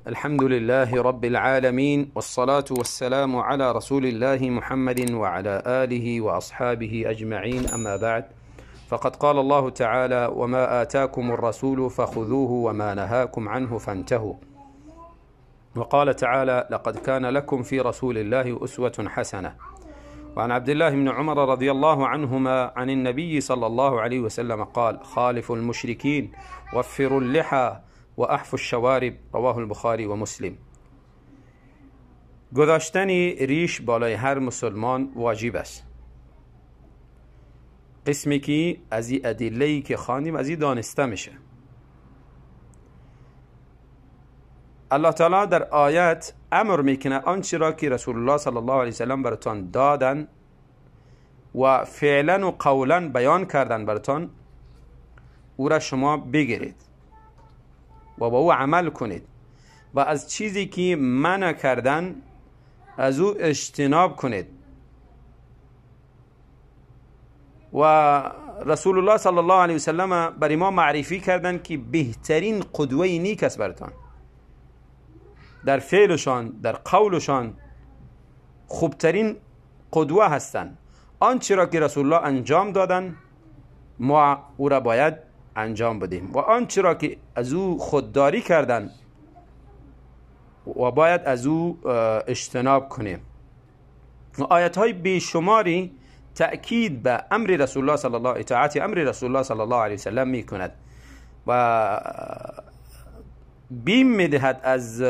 الحمد لله رب العالمين، والصلاة والسلام على رسول الله محمد وعلى آله وأصحابه أجمعين، أما بعد، فقد قال الله تعالى: وما آتاكم الرسول فخذوه وما نهاكم عنه فانتهوا. وقال تعالى: لقد كان لكم في رسول الله أسوة حسنة. وعن عبد الله بن عمر رضي الله عنهما عن النبي صلى الله عليه وسلم قال: خالفوا المشركين وفروا اللحى وأحفوا الشوارب. رواه البخاري ومسلم. گذاشتن ریش بالای هر مسلمان واجب است. قسمی که از این ادله‌ای که خواندیم از این دانسته میشه. الله تعالی در آیت امر میکنه آنچه را که رسول الله صلی الله علیه وسلم براتان دادن و فعلا و قولا بیان کردن براتان، او را شما بگیرید و با او عمل کنید و از چیزی که منع کردن از او اجتناب کنید. و رسول الله صلی الله علیه وسلم برای ما معرفی کردن که بهترین قدوه نیک است براتان، در فعلشان در قولشان خوبترین قدوه هستند. آنچه را که رسول الله انجام دادن ما او را باید انجام بدیم و آنچه را که از او خودداری کردن و باید از او اجتناب کنیم. و آیت های بیشماری تأکید به امر رسول الله صلی الله، اطاعت امر رسول الله صلی الله علیه وسلم می کند و بیم میدهد از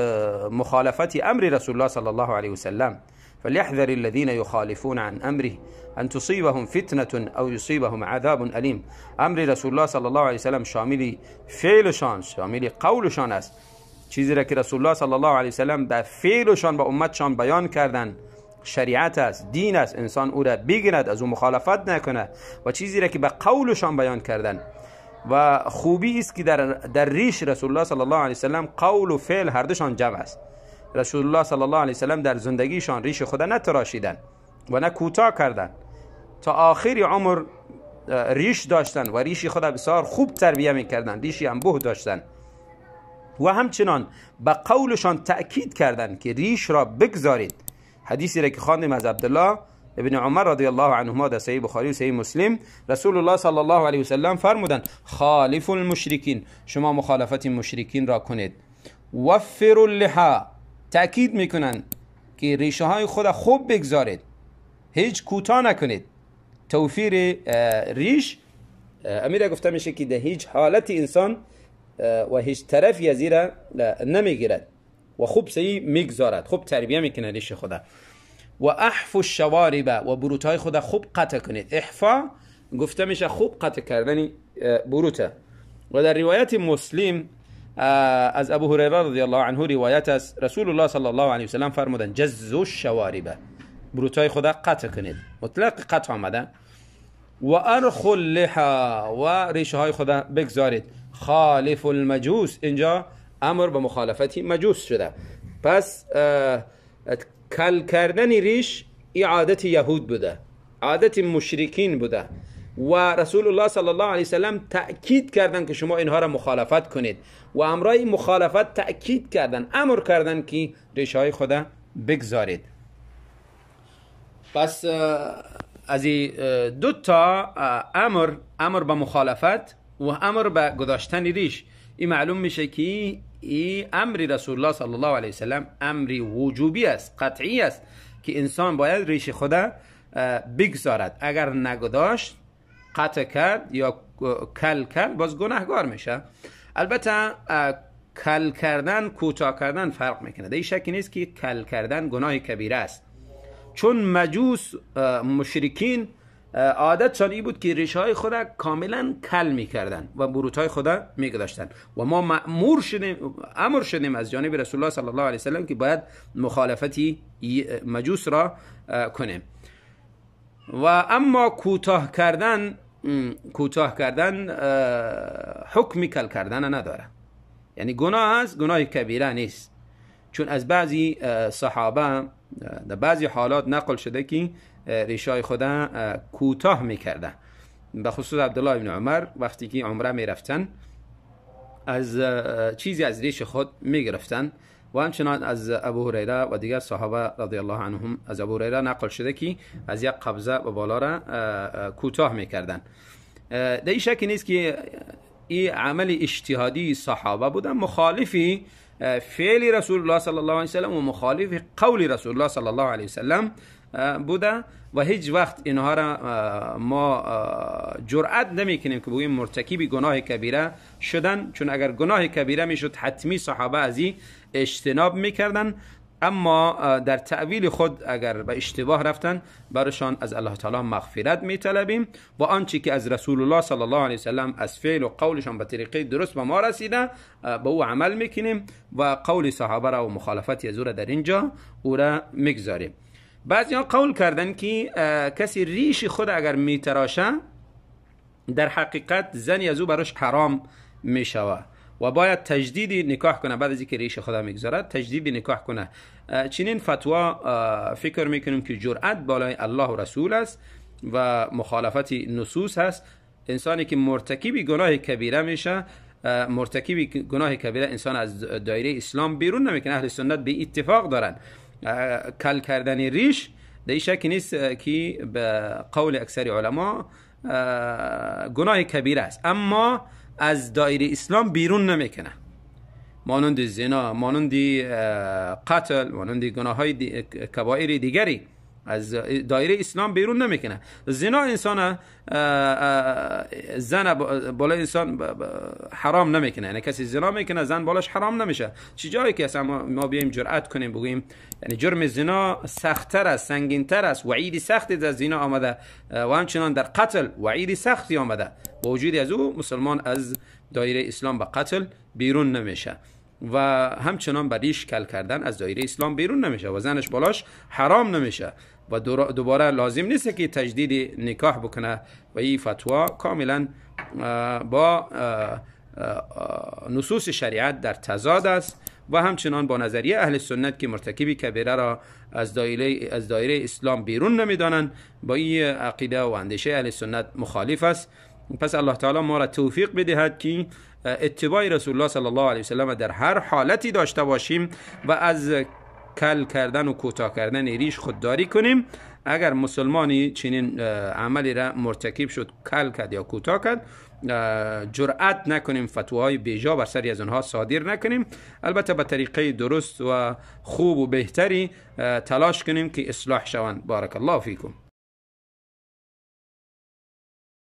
مخالفت امر رسول الله صلی الله علیه وسلم. فليحذر الذين يخالفون عن امره ان تصيبهم فتنة او يصيبهم عذاب الیم. امر رسول الله صلی الله علیه وسلم شامل فعلشان، شامل قولشان است. چیزی را که رسول الله صلی الله علیه وسلم به فعلشان با امتشان بیان کردن شریعت است، دین است، انسان او را بگیرد، از او مخالفت نکنه. و چیزی را که به قولشان بیان کردن و خوبی است که در ریش رسول الله صلی الله علیه وسلم قول و فعل هر دوشان جمع است. رسول الله صلی الله علیه وسلم در زندگیشان ریش خود نتراشیدن و نه کوتاه کردن، تا آخر عمر ریش داشتن و ریش خود بسیار خوب تربیه میکردن، ریشی انبوه داشتن. و همچنان به قولشان تأکید کردن که ریش را بگذارید. حدیثی را که خواندیم از عبدالله ابن عمر رضی الله عنهما در صحیح بخاری و صحیح مسلم، رسول الله صلی الله علیه وسلم فرمودند: خالف المشرکین، شما مخالفت مشرکین را کنید. وفروا اللحى، تأکید میکنند که ریشه های خود خوب بگذارید، هیچ کوتاه نکنید. توفیر ریش امیر گفته میشه که در هیچ حالت انسان و هیچ طرفی از ایره نمیگیرد و خوب سعی میگذارد، خوب تربیه میکنه ریش خود. و احفوا الشوارب، و بروت های خود خوب قطع کنید. احفا گفته میشه خوب قطع کردن بروته. و در روایت مسلم از ابو هریره رضی الله عنه روایت است، رسول الله صلی الله علیه وسلم فرمودند: جزوا الشوارب، بروت های خود قطع کنید، مطلق قطع آمده. و ارخوا اللحى، و ریشه های خود بگذارید. خالف المجوس، اینجا امر به مخالفت مجوس شده. پس کل کردن ریش ای عادت یهود بوده، عادت مشرکین بوده و رسول الله صلی الله علیه وسلم تأکید کردن که شما اینها را مخالفت کنید و امرای مخالفت تأکید کردن، امر کردن که ریشه های خود بگذارید. پس از دو تا امر، امر به مخالفت و امر به گذاشتن ریش، این معلوم میشه که این امر رسول الله صلی الله علیه وسلم امر وجوبی است، قطعی است که انسان باید ریش خود بگذارد. اگر نگذاشت، قطع کرد یا کل کرد، باز گناهگار میشه. البته کل کردن، کوتاه کردن فرق میکنه. در این شکی نیست که کل کردن گناه کبیره است، چون مجوس مشرکین عادتشان این بود که ریشه های خود کاملا کل میکردن و بروت های خود میگذاشتن و ما مأمور شدیم، امر شدیم از جانب رسول الله صلی الله علیه وسلم که باید مخالفتی مجوس را کنیم. و اما کوتاه کردن، کوتاه کردن حکم کل کردن نداره، یعنی گناه است، گناه کبیره نیست. چون از بعضی صحابه در بعضی حالات نقل شده که ریشای خود کوتاه میکرده، به خصوص عبدالله بن عمر وقتی که عمره میرفتن از چیزی از ریش خود میگرفتن و همچنان از ابو هریره و دیگر صحابه رضی الله عنهم، از ابو هریره نقل شده که از یک قبضه و بالا را کوتاه میکردن. در این شک نیست که این عمل اجتهادی صحابه بودن، مخالفی فعل رسول الله صلی الله علیه وسلم و مخالف قول رسول الله صلی الله علیه وسلم بوده و هیچ وقت اینها را ما جرأت نمیکنیم که بگوییم مرتکب گناه کبیره شدن، چون اگر گناه کبیره میشد حتمی صحابه از این اجتناب میکردن. اما در تأویل خود اگر به اشتباه رفتن برشان از الله تعالی مغفرت میطلبیم و آنچه که از رسول الله صلی الله علیه وسلم از فعل و قولشان به طریقه درست به ما رسیده به او عمل میکنیم و قول صحابه را و مخالفت از او را در اینجا او را میگذاریم. بعضی ها قول کردن که کسی ریش خود اگر میتراشه در حقیقت زنی از او براش حرام میشوه و باید تجدید نکاح کنه، بعد از اینکه ریش خدا میگذارد تجدید نکاح کنه. چنین فتوا فکر میکنیم که جرأت بالای الله و رسول است و مخالفت نصوص هست. انسانی که مرتکب گناه کبیره میشه، مرتکب گناه کبیره انسان از دایره اسلام بیرون نمیکنه. اهل سنت به اتفاق دارن کل کردن ریش در شک نیست که به قول اکثر علما گناه کبیره است، اما از دایره اسلام بیرون نمیکنه، مانند زنا، مانند قتل، مانند گناه های کبائر دیگری از دایره اسلام بیرون نمیکنه. زنا انسان زن بالا انسان حرام نمیکنه، یعنی کسی زنا میکنه زن بالاش حرام نمیشه. چه جایی که اصلا ما بیایم جرأت کنیم بگوییم یعنی جرم زنا سخت‌تر است، سنگین‌تر است، وعید سختی در زنا آمده و همچنان در قتل وعید سختی آمده، با وجود از او مسلمان از دایره اسلام به قتل بیرون نمیشه و همچنان به ریش کل کردن از دایره اسلام بیرون نمیشه و زنش بالاش حرام نمیشه و دوباره لازم نیست که تجدید نکاح بکنه و این فتوا کاملا با نصوص شریعت در تضاد است و همچنان با نظریه اهل سنت که مرتکب کبیره را از دایره اسلام بیرون نمیدانند، با این عقیده و اندیشه اهل سنت مخالف است. پس الله تعالی ما را توفیق بدهد که اتباع رسول الله صلی الله علیه وسلم در هر حالتی داشته باشیم و از کل کردن و کوتاه کردن ریش خودداری کنیم. اگر مسلمانی چنین عملی را مرتکب شد، کل کرد یا کوتاه کرد، جرأت نکنیم، فتواهای بیجا بر سری از آنها صادر نکنیم. البته به طریقه درست و خوب و بهتری تلاش کنیم که اصلاح شوند. بارک الله فیکم.